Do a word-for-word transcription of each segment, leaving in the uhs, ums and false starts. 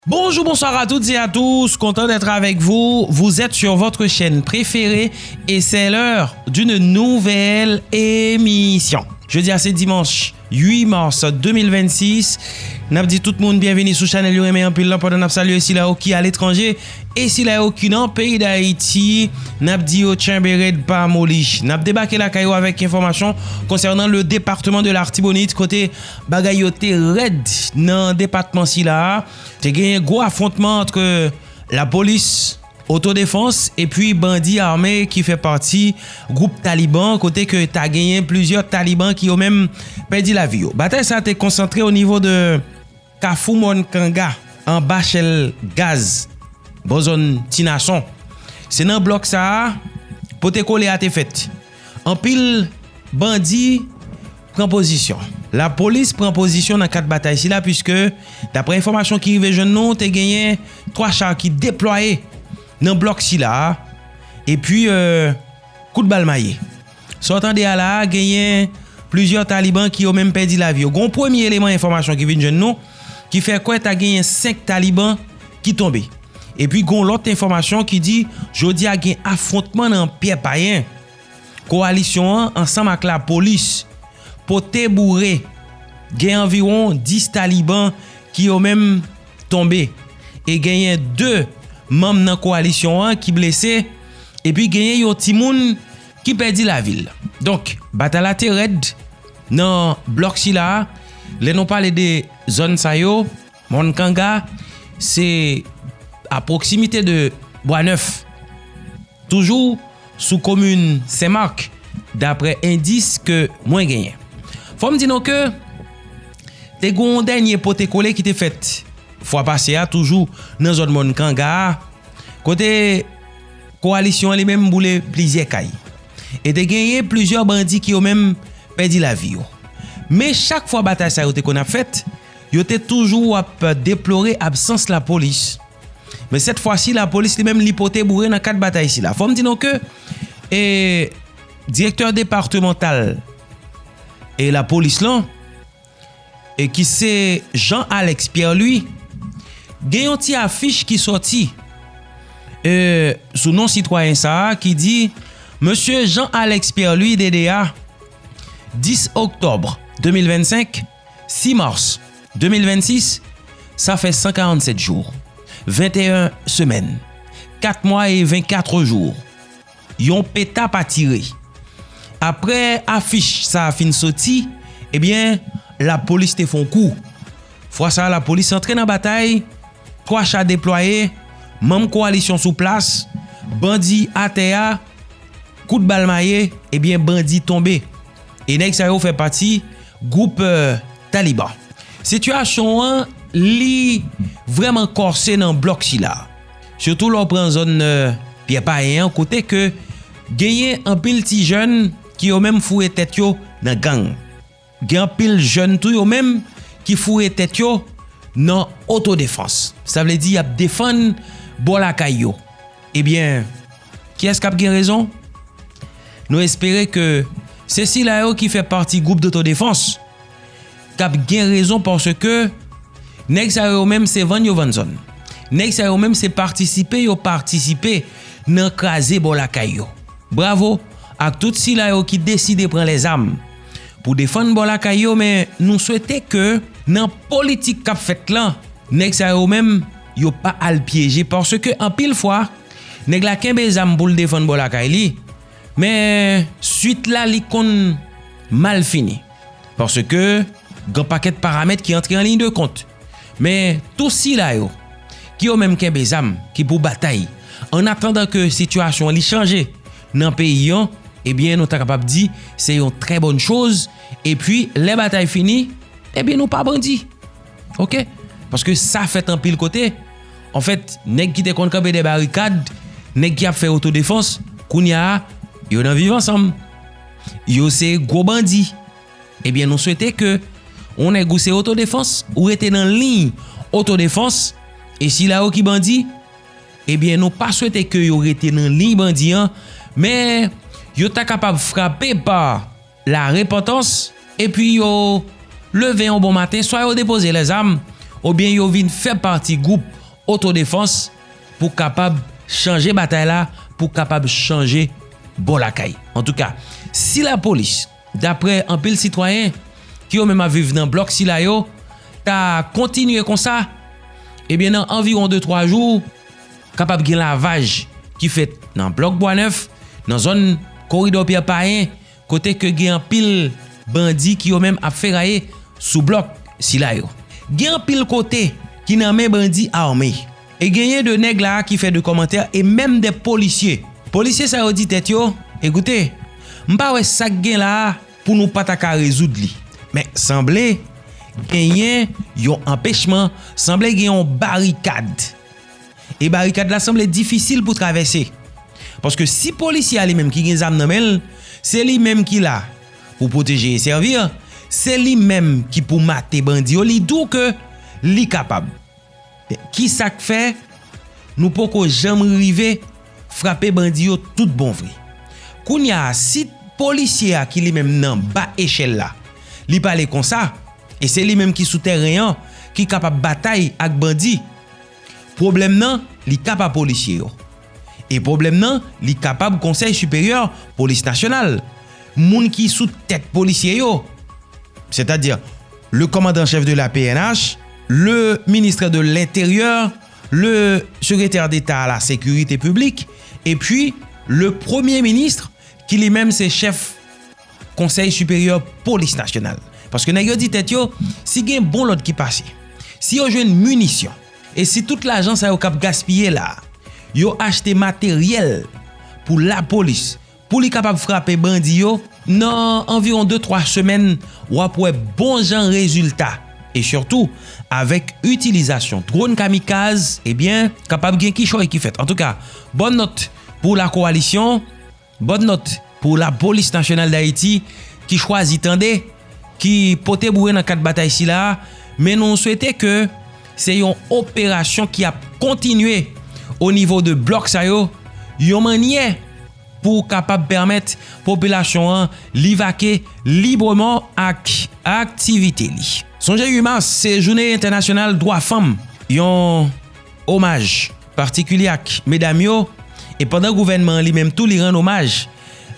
Bonjour, bonsoir à toutes et à tous, content d'être avec vous. Vous êtes sur votre chaîne préférée et c'est l'heure d'une nouvelle émission. Jeudi à ce dimanche huit mars deux mille vingt-six. N ap di tout moun byenvini sou chanèl yo renmen anpil lan pandan n ap salye sila yo ki aletranje e sila yo ki nan peyi Dayiti. N ap di yo tchenbe rèd pa moli. N ap debake lakay yo avèk enfòmasyon konsènan le département de l'Artibonite kote bagay yo te rèd nan depatman sila a. Te genyen gwo afwontman ant lapolis, otodefans epi bandi ame ki fè pati gwoup Taliban, kote ke ta genyen plizyè Taliban ki yo menm pèdi lavi yo. Batay sa te konsantre o nivo de Kafou Mòn Kanga, anba chèl gaz, bò zòn Ti Nason. Se nan blòk sa a, pote kole a te fèt. Anpil bandi pran pozisyon. Lapolis pran pozisyon nan kad batay sila, piske, daprè enfòmasyon ki rive jwenn nou, te genyen twa cha ki deplwaye nan blòk sila a, epi, euh, kout bal maye. Sa w tande a la a, genyen plizyè Taliban ki yo menm pèdi lavi yo. Gon premye eleman enfòmasyon ki vin jwenn nou, ki fè kwè ta genyen senk Taliban ki tonbe. Epi gon lòt enfòmasyon ki di, jodi a gen afwontman nan Pyè Payen. Kowalisyon an ansanm ak lapolis pote boure. Gen anviwon dis Taliban ki yo menm tonbe. E genyen de manm nan kowalisyon an ki blese. Epi genyen yon timoun ki pèdi lavi l. Donk, batay la te rèd nan blòk sila a. Lè nou pale de zòn sa yo, Mòn Kanga, se a pwoksimite de Bwa Nèf. Toujou sou komin Sen Mak, daprè endis ke mwen genyen. Fò m di nou ke te gon dènye pote kole ki te fèt fwa pase a, toujou nan zòn Mòn Kanga a, kote kowalisyon an li menm boule plizyè kay. E te genyen plizyè bandi ki yo menm pèdi lavi yo. Men chak fwa batay sa yo te konn ap fèt, yo te toujou ap deplore absans lapolis. Men sèt fwa si, lapolis li menm li pote boure nan kad batay sila. Fò m di nou ke, e, direktè depatmantal e lapolis lan, e ki se Jean Alex Pierre Louis, gen yon ti afich ki sòti, e, sou non sitwayen sa a ki di, Mesye Jean Alex Pierre Louis, D D A, dis oktòb de mil vennsenk, sis mas de mil vennsis, sa fè san karannsèt jou, venteyen semèn, kat mwa e vennkat jou. Yon peta pa tire. Aprè afich sa a fin soti, ebyen, lapolis te fè yon kou. Fwa sa a, lapolis antre nan batay, twa cha deplwaye, manm kowalisyon sou plas, bandi atè a, kout bal maye, ebyen, bandi tonbe. E nèg sa yo fè pati gwoup, euh, Taliban. Sitiyasyon an, li vrèman kòse nan blòk sila. Sitou lè w pran zòn, euh, Pyè Payen an, kote ke genyen anpil ti jèn ki yo menm foure tèt yo nan gang. Gen anpil jèn tou yo menm ki foure tèt yo nan otodefans. Sa vle di y ap defann bò lakay yo. Ebyen, kiyès k ap gen rezon? Nou espere ke se sila yo ki fè pati gwoup dotodefans k ap gen rezon, paske nèg sa yo menm se vann yo vann zòn. Nèg sa yo menm se patisipe yo patisipe nan kraze bò lakay yo. Bravo ak tout sila yo ki deside pran lèzam pou defann bò lakay yo, men nou swete ke nan politik k ap fèt lan, nèg sa yo menm, yo pa al pyeje, paske anpil fwa, nèg la kenbe zam pou l defann bò lakay li, men swit la li konn mal fini. Paske gen pakèt paramèt ki antre an liy de kont. Men tou sila yo ki yo menm kenbe zam, ki pou batay, an atandan ke sitiyasyon an li chanje nan peyi an, ebyen, nou ta kapab di se yon trè bòn choz. Epi, lè batay fini, ebyen, nou pa bandi. Oke? Paske sa fèt anpil kote. Anfèt, nèg ki te konn kanpe dèyè barikad, nèg ki ap fè otodefans, kounye a, yo nan viv ansanm. Yo se gwo bandi. Ebyen, nou swete ke yon nèg ou se otodefans, ou rete nan liy otodefans, e sila yo ki bandi, ebyen, nou pa swete ke yo rete nan liy bandi an, men yo ta kapab frape pa larepantans, epi yo leve yon bon maten, swa yo depoze lèzam, oubyen yo vin fè pati gwoup otodefans pou kapab chanje batay la, pou kapab chanje bò lakay. Antouka, si lapolis, daprè anpil sitwayen ki yo menm ap viv nan blòk sila yo, ta kontinye konsa, ebyen nan anviwon de twa jou, kapab gen lavaj ki fèt nan blòk Bwa Nèf, nan zòn koridò Pyè Payen, kote ke gen anpil bandi ki yo menm ap feraye sou blòk sila yo. Gen anpil kote ki nan men bandi ame. E genyen de nèg la ki fè de kòmantè e menm de polisye. Polisye sa yo di tèt yo, ekoute, m pa wè sa k gen la a pou nou pa ta ka rezoud li. Men sanble genyen yon anpechman, sanble gen yon barikad. E barikad la sanble difisil pou travèse. Paske si polisye a li menm ki gen zam nan men l, se li menm ki la pou pwoteje e sèvi, se li menm ki pou mate bandi yo, li di w ke li kapab. Kisa k fè nou poko janm rive frape bandi yo tout bon vre? Kounye a, si polisye a ki li menm nan ba echèl la, li pale konsa, e se li menm ki sou tèren an, ki kapab batay ak bandi, pwoblèm nan, li ka pa polisye yo. E pwoblèm nan, li kapab Konsèy Siperyè Polis Nasyonal, moun ki sou tèt polisye yo, sètadi le kòmandan chèf de la P N H, le ministre de l'Intérieur, le secrétaire d'État à la sécurité publique, epi le premye minis ki li menm se chèf Konsèy Siperyè Polis Nasyonal. Paske nèg yo di tèt yo, si gen bon lòd ki pase, si yo jwenn minisyon, e si tout lajan sa yo k ap gaspiye la, yo achte materyèl pou lapolis, pou li kapab frape bandi yo, nan anviwon de twa semèn, w ap wè bon jan rezilta. E sitou, avèk itilizasyon dwòn kamikaz, ebyen, kapab gen kichòy ki fèt. Antouka, bòn nòt pou la kowalisyon, bòn nòt pou Lapolis Nasyonal Dayiti ki chwazi tande, ki pote boure nan kad batay sila a, men nou swete ke se yon operasyon ki ap kontinye o nivo de blòk sa yo, yon mannyè pou kapab pèmèt popilasyon an li vake libreman ak aktivite li. Sonje uit mas se jounen entènasyonal dwa fanm, yon omaj patikilye ak medam yo, e pandan gouvènman an li menm tou li rann omaj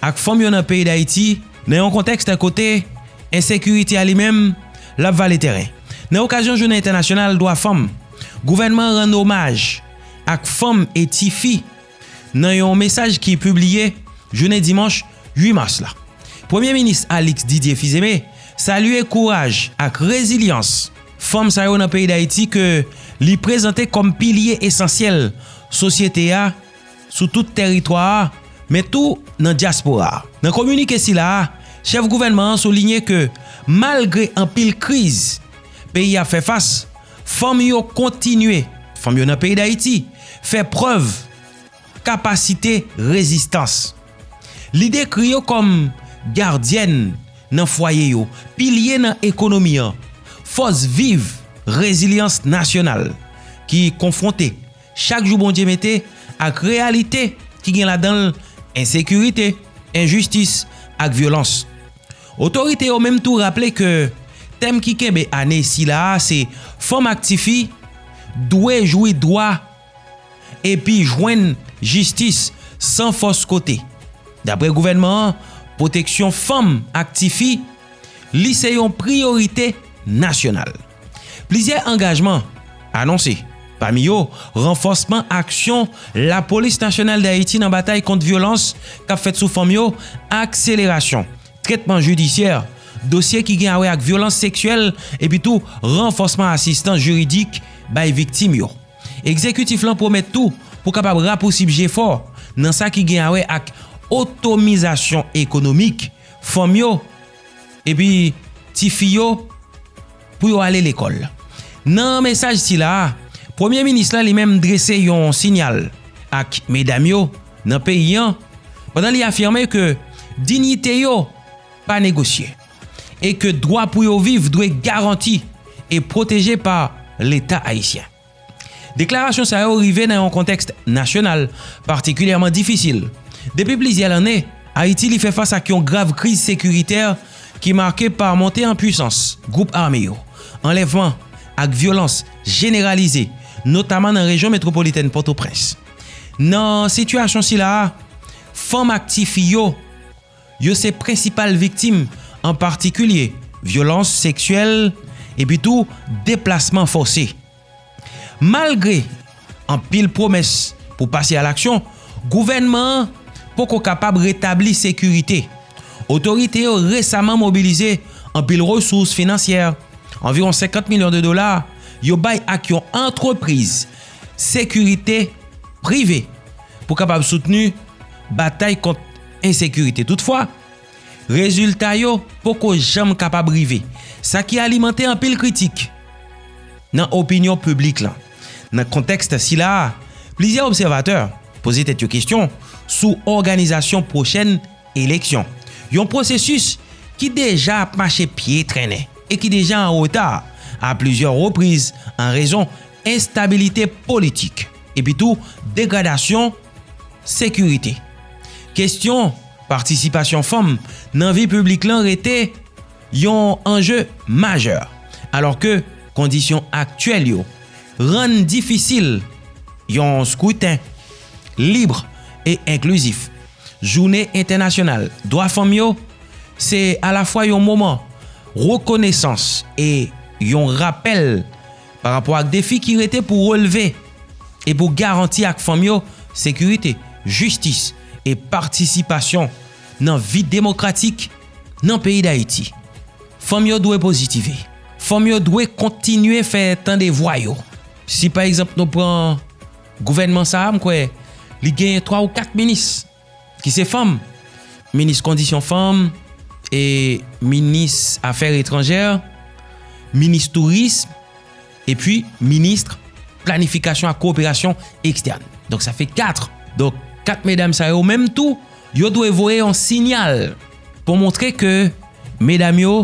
ak fanm yo nan peyi Dayiti, nan yon kontèks kote ensekirite a li menm l ap vale tèren. Nan okazyon jounen entènasyonal dwa fanm, gouvènman an rann omaj ak fanm e tifi nan yon mesaj ki pibliye jounen dimanch uit mas la. Premye minis Alix Didier Fils-Aimé salye kouraj ak rezilyans fanm sa yo nan peyi Dayiti ke li prezante kòm pilye esansyèl sosyete a sou tout tèritwa a, men tou nan dyaspora a. Nan kominike sila a, chèf gouvènman an soulinye ke malgre anpil kriz peyi a fè fas, fanm yo kontinye, fanm yo nan peyi Dayiti, fè prèv kapasite rezistans. Li dekri yo kòm gadyèn nan fwaye yo, pilye nan ekonomi an, fòs viv rezilyans nasyonal ki konfwonte chak jou Bondye mete ak reyalite ki gen ladan l ensekirite, enjistis ak vyolans. Otorite yo menm tou raple ke tèm ki kenbe ane sila a se fanm ak tifi dwe jwi dwa epi jwenn jistis san fòs kote. Daprè gouvènman an, pwoteksyon fanm ak tifi, li se yon priyorite nasyonal. Plizyè angajman anonse, pami yo ranfòsman aksyon Lapolis Nasyonal Dayiti nan batay kont vyolans k ap fèt sou fanm yo, akselerasyon tretman jidisyè dosye ki gen a wè ak vyolans seksyèl, epi tou ranfòsman asistans jiridik bay viktim yo. Egzekitif lan pwomèt tou pou kapab rapousib jefò nan sa ki gen a wè ak otomizasyon ekonomik fanm yo epi tifi yo pou yo ale lekòl. Nan mesaj sila a, Premye Minis la li menm drese yon siyal ak medam yo nan peyi an, pandan li afime ke diyite yo pa negosye e ke dwa pou yo viv dwe garanti e pwoteje pa Leta ayisyen. Deklarasyon sa yo rive nan yon kontèks nasyonal patikilyèman difisil. Depi plizyè lane, Ayiti li fè fas ak yon grav kriz sekiritè ki make pa monte an pwisans gwoup ame yo, anlèvman, ak vyolans jeneralize, notaman nan rejyon metwopolitèn Pòtoprens. Nan sitiyasyon sila a, fanm ak tifi yo, yo se prensipal viktim, an patikilye vyolans seksyèl epi tou deplasman fòse. Malgre anpil pwomès pou pase alaksyon, gouvènman an poko kapab retabli sekirite. Otorite yo resaman mobilize anpil resous finansyè, anviwon senkant milyon de dola, yo bay ak yon antrepriz sekirite prive pou kapab soutni batay kont ensekirite. Toutfwa, rezilta yo poko janm kapab rive, sa ki alimante anpil kritik nan opinyon piblik lan. Nan kontèks sila a, plizyè obsèvatè poze tèt yo kesyon sou òganizasyon pwochèn eleksyon, yon pwosesis ki deja ap mache pye trennen e ki deja an reta a plizyè repriz an rezon enstabilite politik epi tou degradasyon sekirite. Kesyon patisipasyon fanm nan vi piblik lan rete yon anje majè, alòske kondisyon aktyèl yo rann difisil yon skriten lib e enklizif. Jounen entènasyonal dwa fanm yo se alafwa yon moman rekonesans e yon rapèl parapò ak defi ki rete pou relve e pou garanti ak fanm yo sekirite, jistis e patisipasyon nan vi demokratik nan peyi Dayiti. Fanm yo dwe pozitive. Fanm yo dwe kontinye fè tande vwa yo. Si pa egzanp nou pran gouvènman sa a, m kwè li genyen twa ou kat minis ki se fanm. Minis kondisyon fanm, e minis afè etranjè, minis tourism, epi minis planifikasyon ak koperasyon ekstèn. Donk sa fè kat. Donk kat medam sa yo menm tou, yo dwe voye yon siyal pou montre ke medam yo,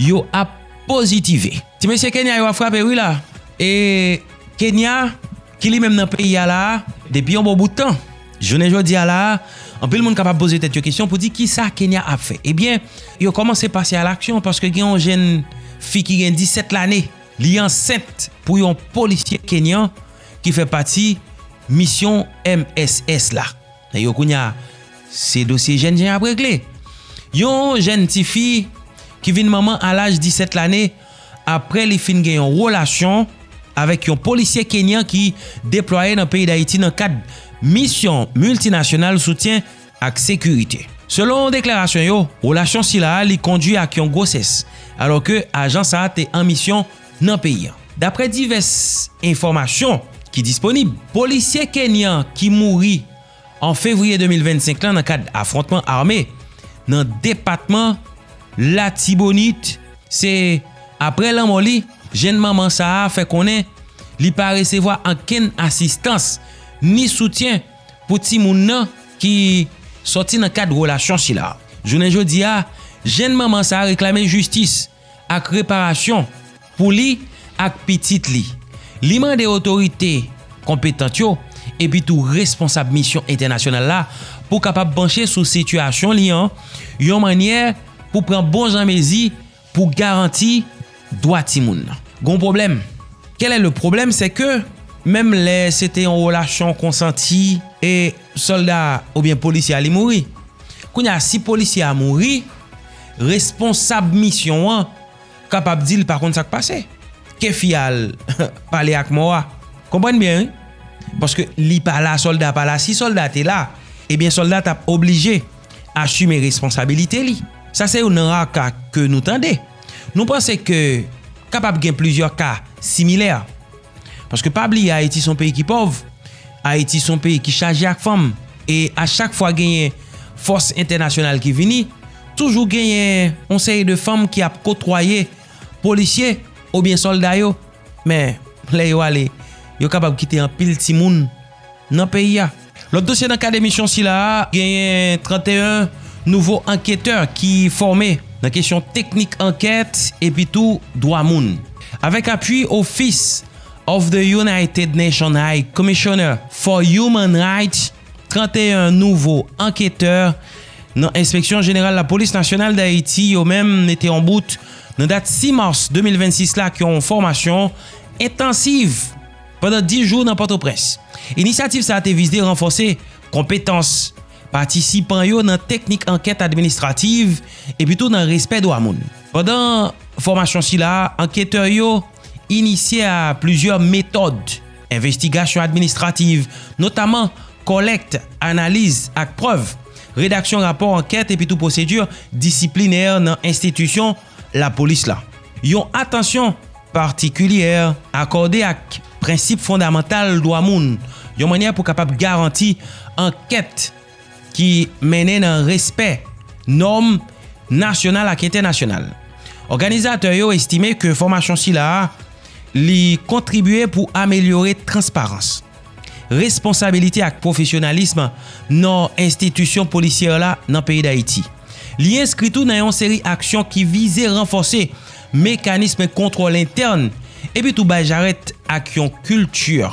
yo ap pozitive. Ti mesye Kenya yo ap frape wi la. E Kenya, ki li menm nan peyi a la a, depi yon bon bout tan. Jounen jodi a la a, anpil moun kapab poze tèt yo kesyon pou di kisa Kenya ap fè. Ebyen, yo kòmanse pase a laksyon paske gen yon jèn fi ki gen disèt lane. Li ansent pou yon polisye kenyan ki fè pati misyon M S S la. Nèg yo kounye a, se dosye jèn jan ap regle. Yon jèn tifi ki vin manman a laj disèt lane apre li fin gen yon relasyon avèk yon polisye kenyan ki deplwaye nan peyi Dayiti nan kad misyon miltinasyonal soutyen ak sekirite. Selon deklarasyon yo, relasyon sila a li kondwi ak yon gwosès, alòke ajan sa a te an misyon nan peyi a. Dapre divès enfòmasyon ki disponib, polisye kenyan ki mouri an fevriye de mil vennsenk lan nan kad afwontman ame nan depatman Latibonit, se apre lanmò li, jèn manman sa a fè konnen li pa resevwa ankenn asistans ni soutyen pou timoun nan ki sòti nan kad relasyon sila. Jounen jodi a, jèn manman sa a reklame jistis ak reparasyon pou li ak pitit li. Li mande otorite konpetant yo epi tou responsab misyon entènasyonal la pou kapab panche sou sitiyasyon li an yon mannyè pou pran bon jan mezi pou garanti dwa timoun nan. Gon pwoblèm. Quel est le problème? Se ke menm lè se te yon relasyon konsanti e sòlda oubyen polisye a li mouri. Kounye a, si polisye a mouri, responsab misyon an kapab di l pa konn sa k pase. Ke fi a al pale ak mò a. Konprann byen, wi. Paske li pa la, sòlda pa la. Si sòlda te la, ebyen sòlda t ap oblije asime responsabilite li. Sa se youn nan ra ka ke nou tande. Nou panse ke kapab gen plizyè ka similè. Paske pa bliye Ayiti se yon peyi ki pòv, Ayiti se yon peyi ki chaje ak fanm. E a chak fwa genyen fòs entènasyonal ki vini, toujou genyen yon seri de fanm ki ap kotwaye polisye oubyen sòlda yo. Men, lè yo ale, yo kapab kite anpil timoun nan peyi a. Lòt dosye nan kad emisyon sila a, genyen tranteyen nouvo anketè ki fòme nan kesyon teknik ankèt epi tou dwa moun. Avèk apui Office of the United Nations High Commissioner for Human Rights, tranteyen nouvo anketè nan Enspeksyon Jeneral Lapolis Nasyonal Dayiti yo menm mete yon bout nan dat sis mas de mil vennsis la ak yon fòmasyon entansiv pandan dis jou nan Pòtoprens. Inisyativ sa a te vize ranfòse konpetans patisipan yo nan teknik ankèt administrativ epi tou nan respè dwa moun. Pandan fòmasyon sila a, anketè yo inisye a plizyè metòd envestigasyon administrativ, notaman kòlèkt, analiz ak prèv, redaksyon rapò ankèt epi tou pwosedè disiplinè nan enstitisyon lapolis la. Yon atansyon patikilyè akòde ak prensip fondamantal dwa moun, yon mannyè pou kapab garanti ankèt ki mennen nan respè nòm nasyonal ak entènasyonal. Òganizatè yo estime ke fòmasyon sila a, li kontribye pou amelyore transparans, responsabilite ak pwofesyonalism nan enstitisyon polisyè la nan peyi Dayiti. Li enskri tou nan yon seri aksyon ki vize ranfòse mekanism kontwòl entèn epi tou bay jarèt ak yon kilti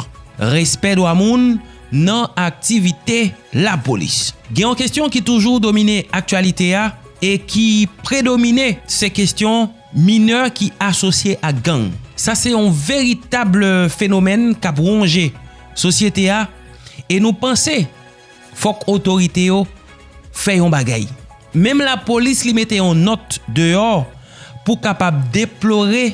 respè dwa moun nan aktivite lapolis. Gen yon kesyon ki toujou domine aktyalite a e ki predomine, se kesyon minè ki asosye ak gang. Sa se yon veritab fenomèn k ap wonje sosyete a e nou panse fòk otorite yo fè yon bagay. Menm lapolis li mete yon nòt deyò pou kapab deplore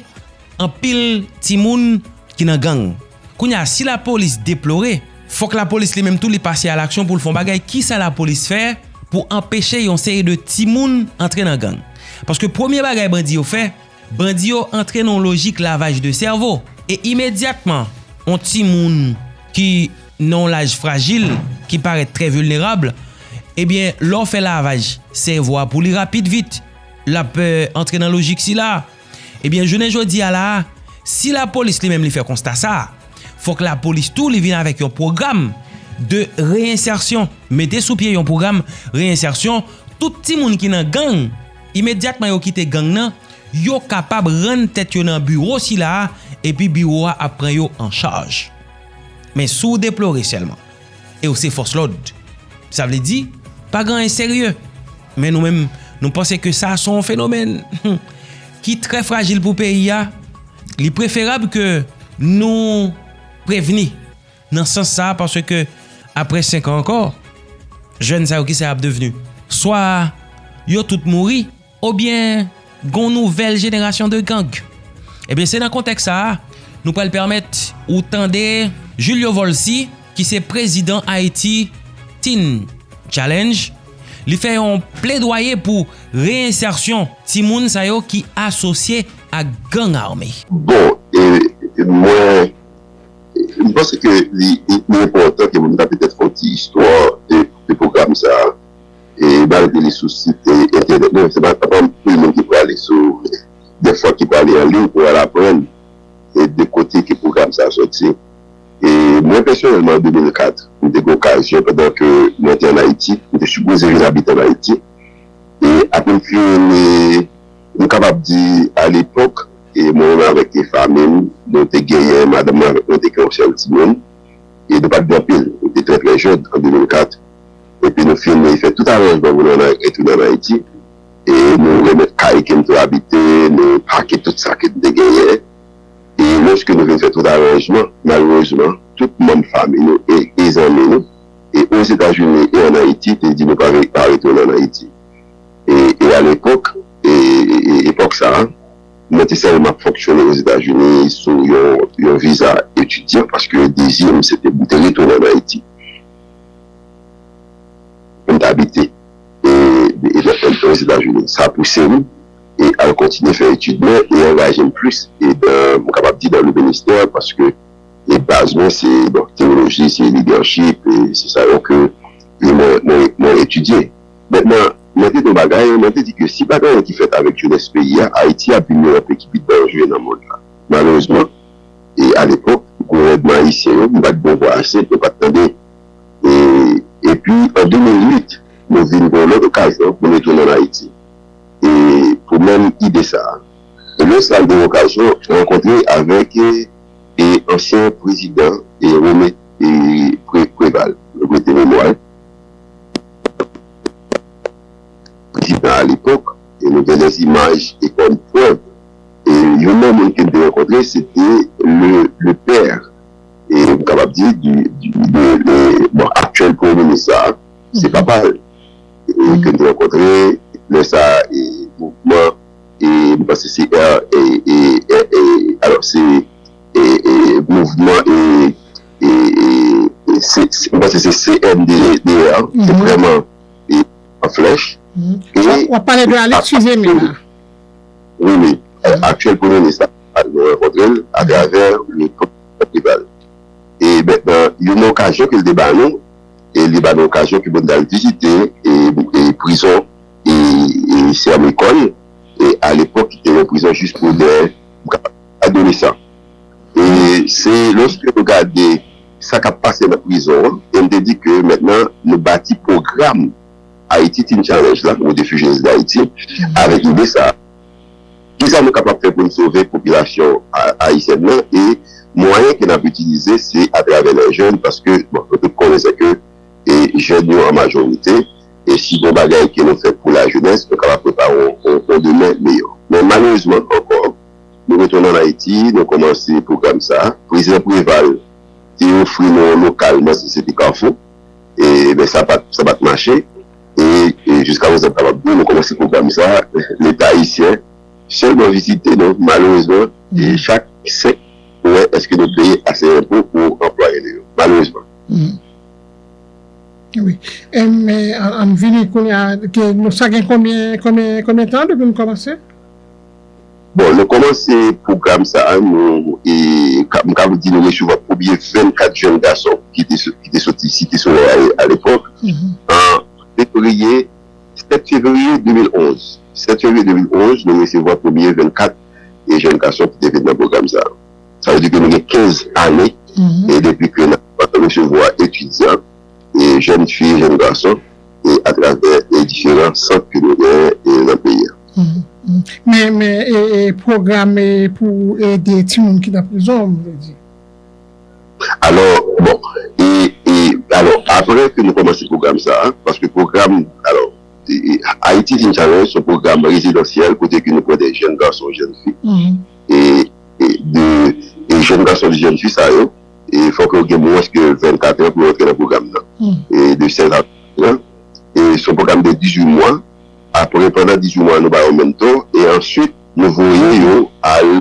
anpil timoun ki nan gang. Kounye a, si lapolis deplore, fòk lapolis li menm tou li pase alaksyon pou l fè yon bagay. Kisa lapolis fè pou anpeche yon seri de timoun antre nan gang? Paske premye bagay bandi yo fè, bandi yo antre nan yon lojik lavaj de sèvo. E imedyatman, yon timoun ki nan yon laj frajil, ki parèt trè vilnerab, ebyen, lè w fè lavaj sèvo a pou li rapid vit, l ap, eh, antre nan lojik sila. Ebyen, jounen jodi a la a, si lapolis li menm li fè konsta sa a, fòk lapolis tou li vin avèk yon pwogram de reyensèsyon, mete sou pye yon pwogram reyensèsyon tout timoun ki nan gang, imedyatman yo kite gang nan, yo kapab rann tèt yo nan biwo sila a, epi biwo a ap pran yo an chaj. Men si w deplore sèlman, e w se fòs lòd, sa vle di, pa gen anyen serye. Men nou menm, nou panse ke sa se yon fenomèn ki trè frajil pou peyi a. Li preferab ke nou prevni nan sans sa a, paske apre senk an ankò, jèn sa yo, kisa y ap devni? Swa yo tout mouri, oubyen gon nouvèl jenerasyon de gang. Ebyen, se nan kontèks sa a, nou pral pèmèt ou tande Julio Volcy, ki se prezidan Haiti Teen Challenge, li fè yon pledwaye pou reyensèsyon timoun sa yo ki asosye ak gang ame. Bon, e, e mwen, m panse ke li, li, li enpòtan ke moun ta petèt fè yon ti istwa de, de pwogram sa a. E malgre li sou sit, e, entènèt, men se pa, pa anpil moun ki prale sou, dèfwa ki prale an liy pou al aprann, e, de kote ke pwogram sa a sòti. E mwen pèsonèlman, an de mil kat, m te gen okazyon, pandan ke mwen te ann Ayiti, m te sipoze vin abite ann Ayiti. E apre m fin, e, m kapab di, alepòk, e mwen menm avèk, e, fanmi m, nou te genyen, madanm mwen avèk mwen te gen yon sèl timoun. E nou pa t gen anpil, nou te trè, trè jèn, an de mil kat. Epi nou fin fè tout aranjman pou nou ann, retounen ann Ayiti. E nou remèt kay ke m te abite, nou pake tout sa ke m te genyen. E lòske nou vin fè tout aranjman, malerezman, tout manm fanmi nou e, e zanmi nou, e Ozetazini e ann Ayiti, te di nou pa re-, pa retounen ann Ayiti. E, e alepòk, e, e, e epòk sa a, mwen te sèlman ap fonksyone Ozetazini sou yon, yon viza etidyan, paske dezi m se te pou te retounen ann Ayiti. Pou m te abite, e, e, e, Ozetazini. Sa pouse m, e, al kontinye fè etid mwen e angaje m plis, e, dan, m kapab di, dan le ministè, paske, e, baz mwen se, bon, teyoloji, se lidèchip, e se sa yo ke, e, mwen, mwen, mwen etidye. Mentnan, mwen te di yon bagay, mwen te di ke si pa gen anyen ki fèt avèk jenès peyi a, Ayiti ap vin youn nan peyi ki pi danjere nan mond la. Malerezman, e alepòk, gouvènman ayisyen yo, m pa t gen vwa ase, yo pa t tande. E, epi, an de mil uit, nou vin gen yon lòt okazyon pou nou retounen ann Ayiti. E pou menm ide sa a. E lè sa a, m te gen okazyon rankontre avèk, e, e ansyen prezidan, e René, e Pré-, Préval, nou prete memwa l. Prezidan alepòk, e nou gen dè imaj e kòm prèv de, de, bon, aktyèl premye minis sa, se papa l. E ke nou rankontre, lè sa, e mouvman, e m panse se R, e, e, e, e, alò, se, e, e, mouvman, e, e, e, se, se, m panse se C N D D R, se vrèman, e, an flèch. E w ap pale de Alix Fils-Aimé la. Wi, wi. Aktyèl premye minis la, nou rankontre l atravè le Préval. E mentnan, youn nan okazyon ke l te ba nou, e li ba nou okazyon ke pou n t al vizite e, e prizon e, e Sè Mekòn, e alepòk ki te yon prizon jis pou dè adolesan. E se lòske nou gade sa k ap pase nan prizon an, e m te di ke mentnan nou bati pwogram Haiti Teen Challenge la, ou The Fugees d'Haiti, avèk ide sa. Kisa nou kapab fè pou n sove popilasyon a- ayisyèn nan? E mwayen ke n ap itilize, se atravè lè jèn, paske, bon, nou tout konnen se ke e jèn yo an majorite, e si gon bagay ke nou fè pou lajenès, nou kapab prepare yon, yon, yon demen meyè. Men malerezman, ankò, nou retounen ann Ayiti, nou kòmanse pwogram sa a. Prezidan Preval te ofri nou yon lokal nan Sosete Kafou. E, ben, sa pa t, sa pa t mache. E, e jiska prezan, m kapab di, nou kòmanse pwogram sa a, Leta ayisyen sèlman vizite nou, malerezman, e chak senk, pou wè èske nou peye ase enpo pou anplwaye nou yo, malerezman. Wi. E, men, an, an vini kounye a, ke nou sa gen konbyen, konbyen, konbyen tan depi nou kòmanse? Bon, nou kòmanse pwogram sa a, nou, e, ka- m ka di nou resevwa premye vennkat jèn gason ki te, so- ki te soti Site Solèy a, alepòk. An fevriye, sèt fevriye de mil onz. Sèt fevriye de mil onz, nou resevwa premye vennkat e jèn gason ki te vin nan pwogram sa a. Sa vle di ke nou gen kenz ane e depi ke n ap resevwa etidyan, e jèn fi, jèn gason, e atravè e diferan sant ke nou genyen e nan peyi a. Men, men e, e pwogram e pou ede timoun ki nan prizon, m vle di. Alò, bon, e, e alò, apre ke nou kòmanse pwogram sa a, paske pwogram, alò, e, e, Haiti Teen Challenge, se yon pwogram rezidansyèl kote ke nou pran de jèn gason, jèn fi, e, e de e jèn gason, de jèn fi sa yo, e fòk yo gen mwens ke vennkat an pou yo antre nan pwogram nan. E de sèz a vennkat an. E se yon pwogram de dizuit mwa. Apre, pandan dizuit mwa, nou ba yo mentor. E answit, nou voye yo al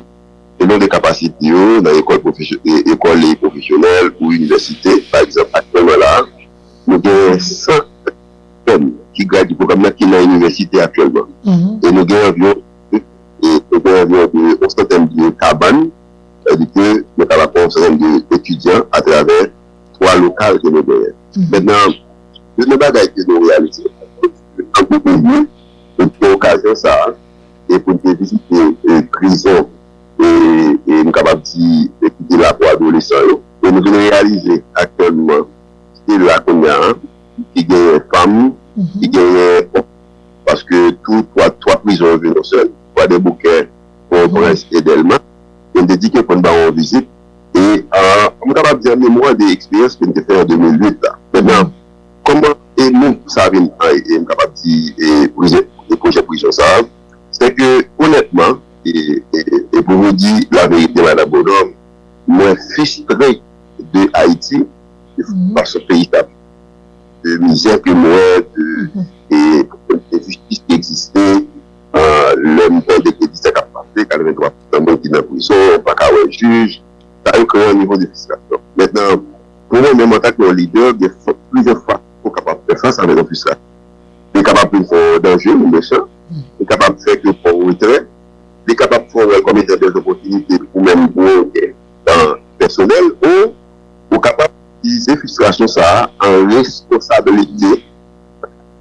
selon de kapasite yo nan ekòl pwofesyo- e- ekòl e pwofesyonèl ou inivèsite. Pa egzanp, aktyèlman la, nou gen san jèn ki gradye pwogram nan ki nan inivèsite aktyèlman. E nou gen anviwon e nou gen anviwon de yon santèn de kabann, sa vle di ke nou kapab pran yon santèn de etidyan atravè twa lokal ke nou genyen. Mentnan, youn nan bagay ke nou reyalize, an gwo premye, nou te okazyon sa a, e pou n te vizite e, prizon, e, e m kapab di, e ki te la pou adolesan yo. E nou vin reyalize aktyèlman, ki te la kounye a, ki genyen fanm, ki genyen, paske tou twa, twa prizon yo vin yon sèl, Kwadèboukè, Pòtoprens e Dèlma. E m te di ke fò n ba yo yon vizit. E, a, m kapab di an memwa de eksperyans ke m te fè an de mil uit la. Mentnan, kòman e nou sa vin, e, e m kapab di, e pwojè, e pwojè prizon sa a, se ke, onètman, e, e, e pou nou di laverite, Madanm Bonhomme, mwen fristre de Ayiti, de fason peyi sa, de mizè ke m wè, de e, enjistis ki egziste, lè m tande ke di sa k ap pase, katrevenntwa pousan moun ki nan prizon, pa ka wè jij, sa yo kreye yon nivo de fristrasyon. Mentnan, pou mwen menm antanke yon lidè, gen plizyè fason pou w kapab fè fas avèk yon fristrasyon. Li kapab vin fè w danje, ou mechan, li kapab fè ke w pran retrè, li kapab fè w wè l kòm etan de opòtinite ou menm pou w gen tan pèsonèl, ou ou kapab itilize fristrasyon sa a an responsablite.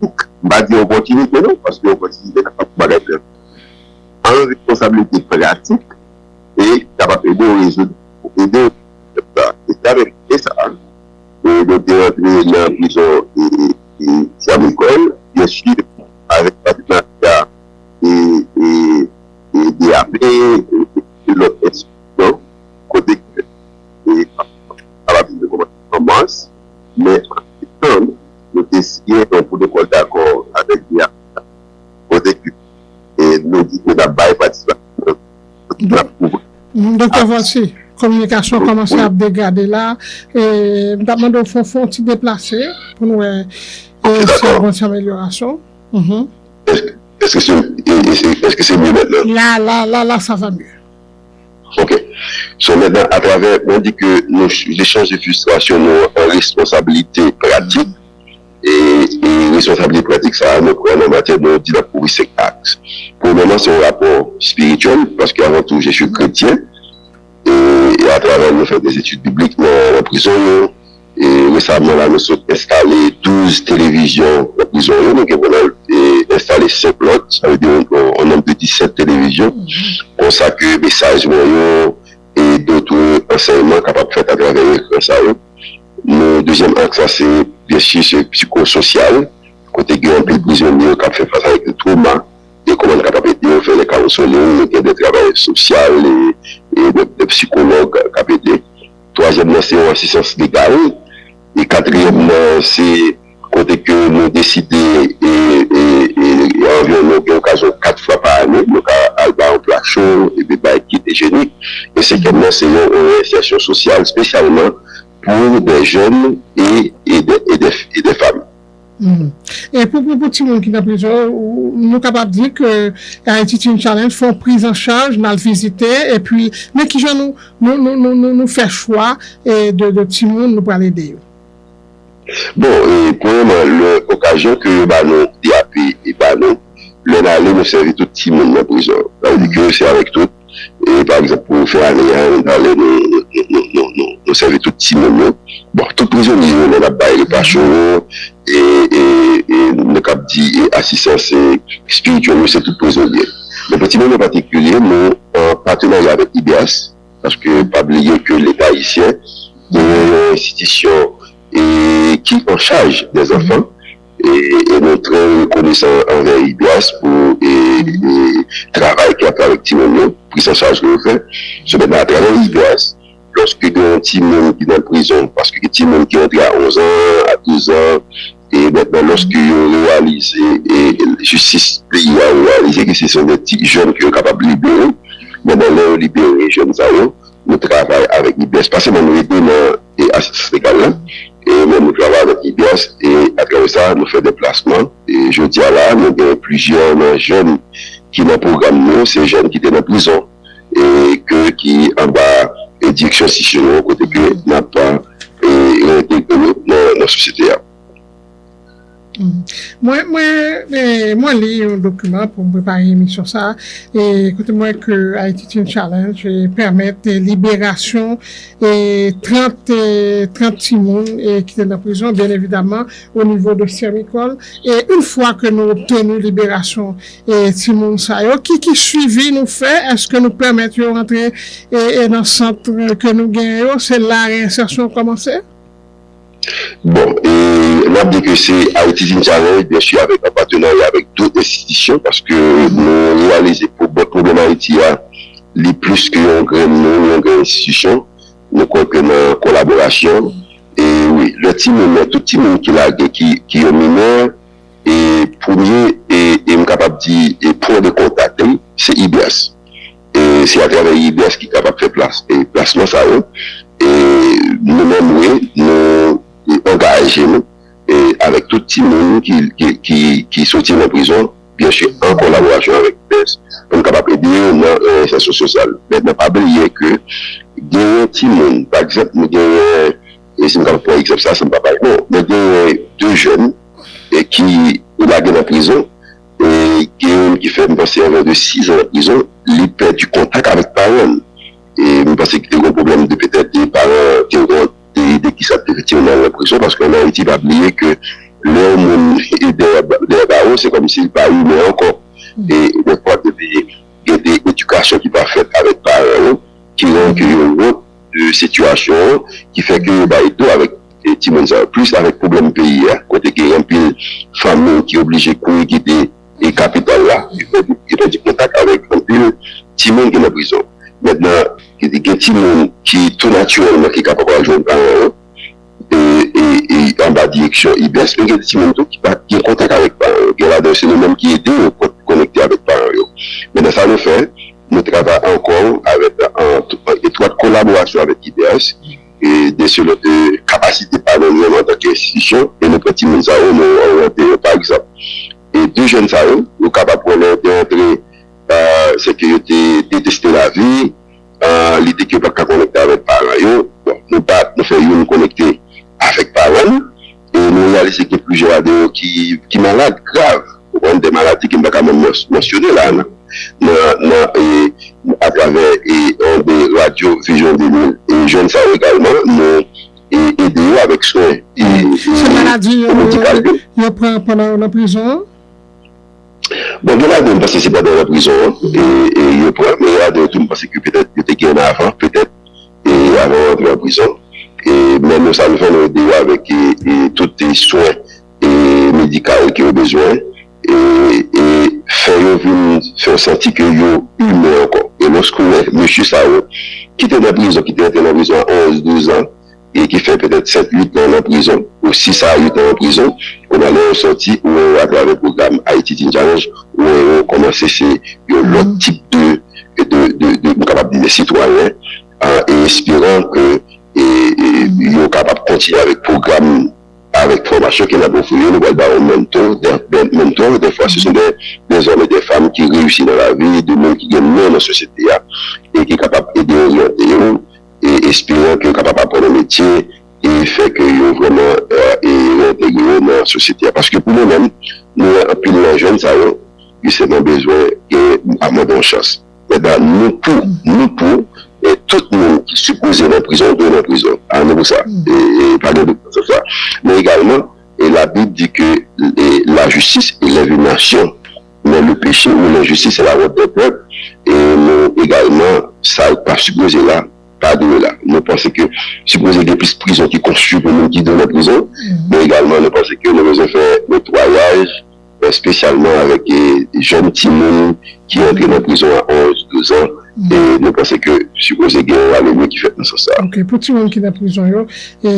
M pa di opòtinite non, paske opòtinite kapab pou bagay trè an responsablite pratik e kapab ede w rezoud, ede w fè sa. E se avèk ide sa a, e nou te rantre nan prizon e, e Sè Mekòn, byensi, avèk patenarya e, e, e D A P, e, e lòt enstitisyon, kote ke e, a la fin de kòmansman mas, men an septanm, nou te siyen yon pwotokòl dakò avèk D A P, kote ke e, nou di ke n ap bay patisipasyon, n ap kouvri. Doktè Voici, Kominikasyon kòmanse ap degrade la. E, m t ap mande w fè, fè yon ti deplase pou nou wè e, si y a yon ti amelyorasyon. Mhm. Èske, èske se, e, e, e, èske se mye mentnan? Là, là, là, là, ça va mieux. Ok. So mentnan, atravè, mwen di ke nou ch- echanj de fristrasyon nou an responsablite pratik. E, e responsablite pratik sa a, nou pran nan matyè nou di n ap kouvri senk aks. Premyèman, se yon rapò espirityèl, paske avan tou, je suis chrétien. E, e atravè nou fè de etid biblik nan, nan prizon yo. E resaman la, nou sot enstale douz televizyon nan prizon yo. Nou gen pou nou e, enstale senk lòt, sa vle di yon, yon, yon nonb de disèt televizyon. Konsa ke mesaj mwen yo e dòt ansèyman kapab fèt atravè ekran sa yo. Nou, dezyèm aks la, se, byensi, se psikososyal, kote gen anpil prizonye yo k ap fè fas avèk de twoma, e kòman n kapab ede yo fè les counseling, nou gen de travayè sosyal, e, e de, de psikològ k ap ede. Twazyèm nan, se yon asistans legal. E katriyèm nan, se kote ke nou deside, e, e, e, e anviwon nou gen okazyon kat fwa pa ane, nou ka al bay yon pla cho, epi bay kit ijyenik. E senkyèm nan, se yon, yon ensèsyon sosyal, espesyalman pou de jèn e, e de, e de, e de fanm. Mhm. E pou, pou, pou timoun ki nan prizon, ou- nou kapab di ke Haiti Teen Challenge fè yon priz an chaj, n al vizite, epi, men kijan nou, nou, nou, nou, nou, nou fè chwa e de, de timoun nou pral ede yo? Bon, e, premyèman, lè okazyon ke yo ba nou, D A P e ba nou, lè n ale, nou sèvi tout timoun nan prizon. Sa vle di ke se avèk tout, e, pa egzanp, pou fen ane a, nou ale, nou, nou, nou, nou, nou, nou sèvi tout timoun yo. Bon, tout prizonye yo, lè n ap bay repa cho yo, e, e, e, nou kab di, e, asistans, e, espirityèl yo, se tout prizonye. Men pou timoun yo patikilye, nou, an patenarya avèk I B S, paske pa bliye ke Leta ayisyen genyen yon enstitisyon e ki an chaj dè zanfan, e, e nou trè rekonesan anvè I B S pou e, e travay ke y ap fè avèk timoun yo, priz an chaj ke yo fè. Semenn nan, atravè I B S, lòske gen yon timoun ki nan prizon, paske gen timoun ki antre a onz an, a douz an, e mentnan lòske yo reyalize, e jistis peyi a reyalize ke se son de ti jèn ke yo kapab libere, mentnan lè yo libere jèn sa yo, nou travay avèk I B S. Pa sèlman nou ede nan e, asistans legal la, e, men nou travay avèk I B S, e atravè sa, nou fè deplasman. E jodi a la, nou gen plizyè nan jèn ki nan pwogram nou, se jèn ki te nan prizon, e ke ki anba e, direksyon enstitisyon yo, kote ke n ap e, reentegre yo nan, nan sosyete a. Mwen, mwen, e, mwen li yon dokiman pou m prepare emisyon sa a, e kote m wè ke Haiti Teen Challenge e, pèmèt e, liberasyon e, trant, e, trant timoun e, ki te nan prizon, byen evidaman, o nivo de Sèmikòl. E yon fwa ke nou obteni liberasyon e, timoun sa yo, ki, ki swivi nou fè? Èske nou pèmèt yo rantre e, e, nan sant e, ke nou genyen yo? Se la reyensèsyon kòmanse? Bon, e n ap di ke se Haiti Teen Challenge, byen si, avèk, an patenarya avèk dòt enstitisyon, paske nou reyalize pou bon pwoblèm Ayiti a, li plis ke yon grenn non, yon grenn enstitisyon. Nou kwè ke nan kolaborasyon, e wi, lè timoun, tout timoun ki lage, ki, ki yon minè, e premye, e, e m kapab di, e pwen de kontak li, se I B S. E se atravè I B S ki kapab fè plas, e plasman sa yo. E nou menm, wi, nou angaje nou e avèk tout timoun ki, ki, ki, ki soti nan prizon, byen si, an kolaborasyon avèk I B S, pou n kapab ede yo nan reyensèsyon sosyal. Men, men pa bliye ke genyen timoun, pa egzanp, nou genyen, e si m kapab pran egzanp sa, si m pa bay non, men genyen de jèn e ki lage nan prizon, e gen youn ki fè, m panse, anviwon de sis an nan prizon, li pèdi kontak avèk paran l. E m panse ki te gen yon pwoblèm de petèt de paran te gen de, de kisa te fè timoun nan prizon, paske ann Ayiti, pa bliye ke lè yon moun e dèyè, dèyè bawo, se kòmsi li pa imen ankò. E dèfwa, depi gen de edikasyon ki pa fèt avèk paran yo, ki rann ke yo wont de sitiyasyon an, ki fè ke yo bay do avèk e timoun sa yo, plis avèk pwoblèm peyi a, kote gen anpil fanmi ki oblije kouri kite e kapital la, yo pèdi, yo pèdi kontak avèk anpil timoun ki nan prizon. Mentnan, gen, gen timoun ki tou natirèlman ki kapab al jwenn paran yo, e, e, e anba direksyon I B S, men gen timoun tou ki pa gen kontak avèk paran yo. Gen ladan yo, se nou menm ki ede yo kon-, konekte avèk paran yo. Men nan sa nou fè, nou travay ankò avèk, an, an etwat kolaborasyon selon de kapasite pa nou menm antanke enstitisyon, e nou pran timoun sa yo, nou oryante yo. Pa egzanp, e de jèn sa yo, nou kapab wè lè yo te antre, se ke yo te deteste lavi, lide ke yo pa t ka konekte avèk paran yo. Bon, nou bat, nou fè youn konekte avèk paran l, e nou reyalize gen plizyè ladan yo ki, ki malad grav, ou konprann, de maladi ke m pa ka menm mans- mansyone la nan, nan, nan, e, atravè, e, yon de radyo Vizyon de mil. E jèn sa yo egalman, nou, e, ede yo avèk swen, e, e, Se maladi yo, medikal yo, yo. yo pran pandan yo nan prizon an? Bon, gen ladan yo, m panse se pandan yo nan prizon an, e, e yo pran, men gen ladan yo tou, m panse ke petèt yo te gen avan, petèt, e avan yo antre an prizon. E, men nou, sa nou fè, nou ede yo avèk, e, e, tout, e, swen, e, medikal ke yo bezwen, e, e fè yo vin, fè yo santi ke yo imen ankò. E lòske w wè mesye sa yo, ki te nan prizon, ki te antre nan prizon a onz, douz an, e ki fè petèt sèt, uit an nan prizon, ou sis a uit an nan prizon, kounye a lè yo sòti, ou wè yo atravè pwogram Haiti Teen Challenge, ou wè yo kòmanse se yon lòt tip de, de, de, de, m kapab di de sitwayen, e esperan ke, e, e, yo kapab kontinye avèk pwogram, avèk fòmasyon ke n ap ofri yo. Nou pral ba yo mentor, de, de mentor, de fwa se son de, de zòm e de fanm ki reyisi nan lavi, de moun ki gen non nan sosyete a, e ki kapab ede oryante yo, e esperan ke yo kapab aprann yon metye, e fè ke yo vrèman, e, e reentegre yo nan sosyete a. Paske pou nou menm, nou wè anpil nan jèn sa yo, yo sèlman bezwen gen, a mande yon chans. Mentnan, nou pou, nou pou, e tout moun ki sipoze nan prizon, dwe nan prizon. A, nou pou sa. E, e pa gen dout nan sans sa. Men egalman, e Labib di ke, e, la justice élève une nation, mais le péché ou l'injustice est la honte d'un peuple. E nou egalman, sa yo pa sipoze la, pa dwe la. Nou panse ke sipoze gen plis prizon ki konstwi pou moun ki dwe nan prizon, men egalman nou panse ke nou bezwen fè netwayaj, espesyalman avèk, e, jèn timoun ki antre nan prizon a onz, douz an, e nou panse ke sipoze gen yon alemye ki fèt nan sans sa. Ok, pou timoun ki nan prizon yo, e,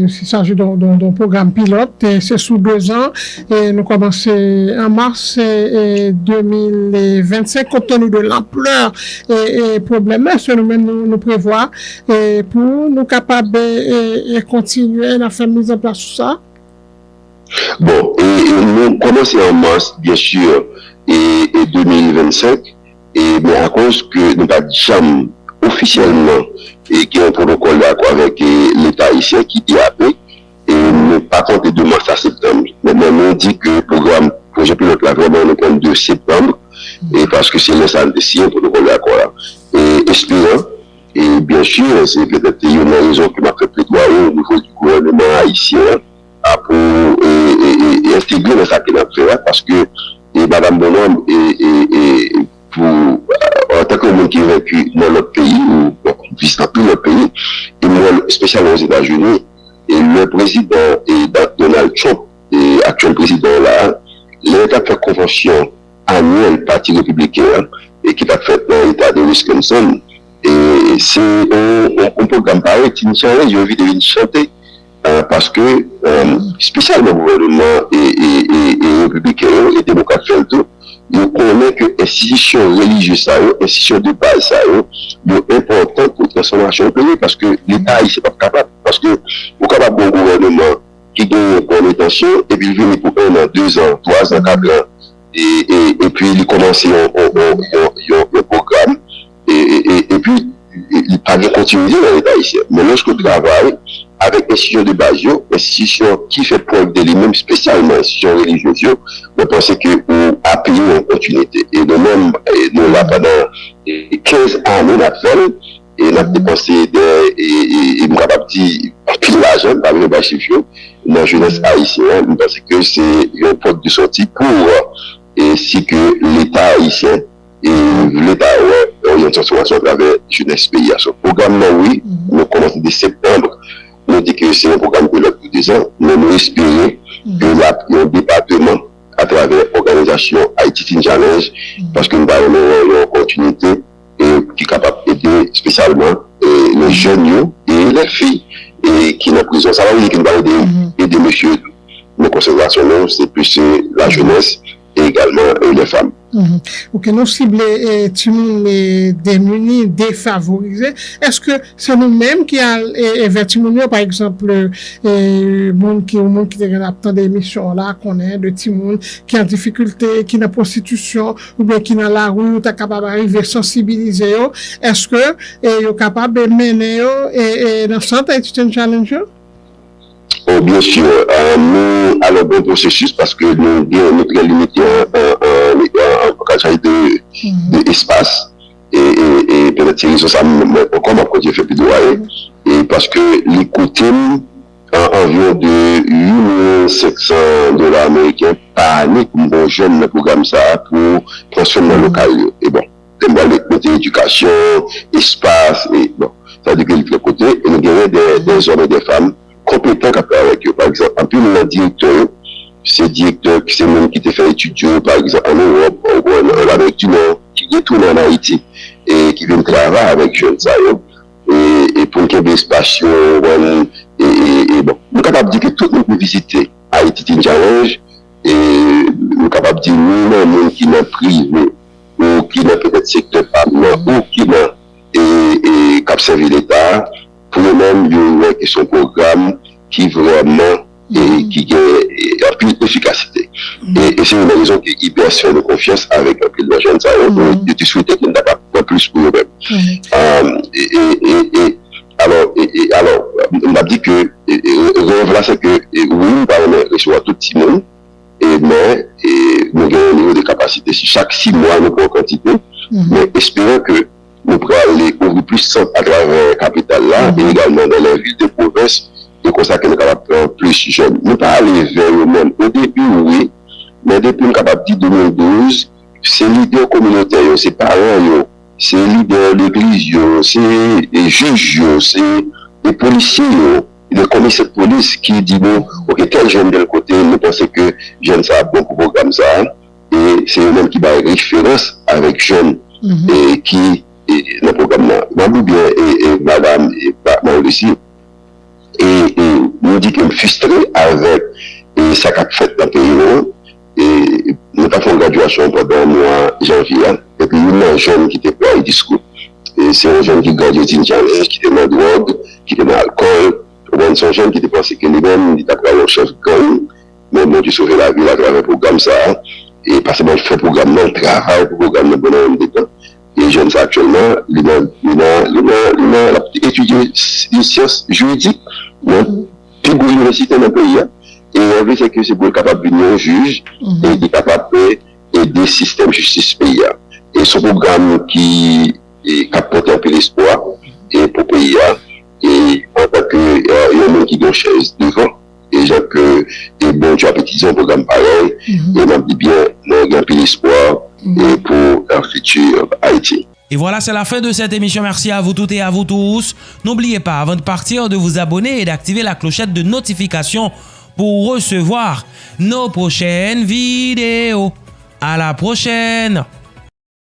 il s'agit d'un, d'un, d'un pwogram pilòt, e se sou de zan, e nou kòmanse an mas, e, e, de mil vennsenk, kont tenu de lanplè, e, e pwoblèm nan, se nou menm nou, nou prevwa, e, pou nou kapab, e, e, e kontinye nan fè mizanplas sou sa? Bon, e, e nou kòmanse an mas, byen si, e, e de mil vennsenk, e, men akoz ke nou pa t janm ofisyèlman, e, gen yon pwotokòl dakò avèk, e, Leta ayisyen ki D A P, e nou pa konte de mas a septanm. Mentnan, nou di ke pwogram, pwojè pilòt la, vrèman, nou konn de septanm, e paske se lè sa a nou te siyen pwotokòl dakò la. E esperan, e byen si, se petèt youn nan rezon ke m ap fè pledwaye o nivo di gouvèneman ayisyen an, a pou, e, e, e, e entegre nan sa ke n ap fè a, paske, e, Madanm Bonhomme, e, e, e, pou, e, antanke yon moun ki venki nan lòt peyi, ou, bon, vizite anpil lòt peyi, e m wè l espesyalman Ozetazini, e lè prezidan, e, Da-, Donald Trump, e aktyèl prezidan an la, lè yo t ap fè konvansyon anyèl Pati Repibliken an, e ki t ap fèt nan eta de Wisconsin, e se yon, yon, yon pwogram parèy, Teen Challenge, yo envite vin chante, e, paske, e, espesyalman gouvènman e, e, e, e repibliken yo, e demokrat fè l tou, yo konnen ke enstitisyon relijye sa yo, enstitisyon de baz sa yo, yo enpòtan pou transfòmasyon yon peyi, paske Leta ayisyen p ap kapab, paske ou kapab gen yon gouvèneman ki gen bon entansyon, epi l vini pou en an, de zan, twa zan, kat zan, e, e, epi li kòmanse yon, yon, yon, yon, yon, yon pwogram, e, e, e, epi e, li pa gen kontinite nan Leta ayisyen. Men lòske w travay avèk enstitisyon de baz yo, enstitisyon ki fè prèv de li menm, espesyalman enstitisyon relijyez yo, mwen panse ke ou apiye yon kontinite. E nou menm, e, nou la pandan, e, kenz ane n ap fè l, e n ap depanse de, e, e, e m kapab di, anpil lajan, m pa vle bay chif yo, nan jenès ayisyen an, m panse ke se yon pòt de sòti pou, e, si ke Leta ayisyen, e, vle ta wè, e, yon transfòmasyon atravè jenès peyi a. So, pwogram nan, wi, nou kòmanse de septanm, nou di ke se yon pwogram pilòt pou de zan, men nou espere ke l ap yon depatman atravè òganizasyon Haiti Teen Challenge, paske nou ta renmen wè yon kontinite, e, ki kapab ede espesyalman, e, lè jèn yo e lè fi, e, ki nan prizon. Sa pa vle di ke nou pa ede, ede mesye yo tou. Men konsantrasyon nou, se plis, e, lajenès e egalman, e, lè fanm. Mhm. Ok, nou sible eh, timoun eh, demini, defavorize. Èske se nou menm ki al eh, envè timoun yo, pa egzanp, eh, moun ki, moun ki te gen ap tande emisyon an la, konnen de timoun ki an difikilte, ki nan pwostitisyon, oubyen ki nan lari, ou ta kapab rive sansibilize yo. Èske eh, yo kapab eh, mennen yo eh, eh, nan sant Haiti Teen Challenge yo? Oh, byen si, nou alò bon pwosesis paske nou gen nou trè limite an, an, an, an, an kalite de, de espas. E, e, e petèt se rezon sa mwen ankò m ap kontinye fè pledwaye. E paske li koute m an anviwon de uit milyon senk san dola ameriken pa ane pou m ba yon jèn nan pwogram sa a pou pran swen nan lokal yo. E bon, lè m pral mete edikasyon, espas, e bon, sa vle di ke li trè koute, e nou genyen de, de zòm e de fanm konpetan k ap travay avèk yo. Pa egzanp, anpil nan direktè yo, se direktè ki se moun ki te fè etid yo, pa egzanp, ann Ewòp, ou ann Amerik di Nò, ki retounen ann Ayiti, e ki vin travay avèk jèn sa yo, e, e pou n kenbe espas yo, e, e, e bon. Nou kapab di ke tout moun ki vizite Haiti Teen Challenge, e nou kapab di ni nan moun ki nan prive, ou ki nan petèt sektè pam nan, ou ki nan, e, e k ap sèvi Leta, pou yo menm, yo wè ke se yon pwogram ki vrèman e ki gen e, anpil efikasite. E, e se youn nan rezon ke IBEST fè nou konfyans avèk anpil nan jèn sa yo, yo te swete ke n ta ka pran plis pou yo menm. E, e, e, e, alò, e, e, alò, m ap di ke e, e, rèv la, se ke e, wi, m ta renmen resevwa tout timoun, e, men e, nou gen yon nivo de kapasite. Si chak sis mwa nou pran yon kantite, men esperan ke nou prale ouvri plis sant atravè kapital la e egalman nan lè vil de pwovens, e konsa ke nou kapab pran plis jèn. Nou pa ale vè yo menm. O debi, wi, men depi m kapab di de mil douz, se lidè kominotè yo, se paran yo, se lidè legliz yo, se e, jij yo, se e, polisye yo, de komisè polis ki di nou, oke, tèl jèn tèl kote, nou panse ke jèn sa a bon pou pwogram sa a, e se yo menm ki bay referans avèk jèn e ki e, nan pwogram nan. M ap di byen, e, e, madam, e, pa, Mauricie, e, e, nou di ke m fristre avèk e, sa k ap fèt nan peyi nou an. E, nou t ap fè yon gradyasyon pandan mwa janvye a, epi youn nan jèn ki te bay diskou, e, se yon jèn ki gradye Teen Challenge, ki te nan dwòg, ki te nan alkòl, ou konprann, se yon jèn ki te panse ke li menm, li t ap pral yon chèf gang, men Bondye sove lavi l atravè pwogram sa a. E pa sèlman l fè pwogram nan, l travay pou pwogram nan pandan yon de tan. E jèn sa aktyèlman, li nan, li nan, li nan, li nan, l ap etidye syans jiridik nan pi gwo inivèsite nan peyi a. E anvi se ke se pou l kapab vin yon jij e li kapab ede sistèm jistis peyi a. E se yon pwogram ki e k ap pote anpil espwa e pou peyi a, e antanke e, yon moun ki gen yon chèz devan, e jan ke e Bondye ap itilize yon pwogram parèy, e m ap di byen, mwen gen anpil espwa e pou e, fiti Ayiti. Et voilà, c'est la fin de cette émission. Merci à vous toutes et à vous tous. N'oubliez pas, avant de partir, de vous abonner et d'activer la clochette de notification pour recevoir nos prochaines vidéos. À la prochaine!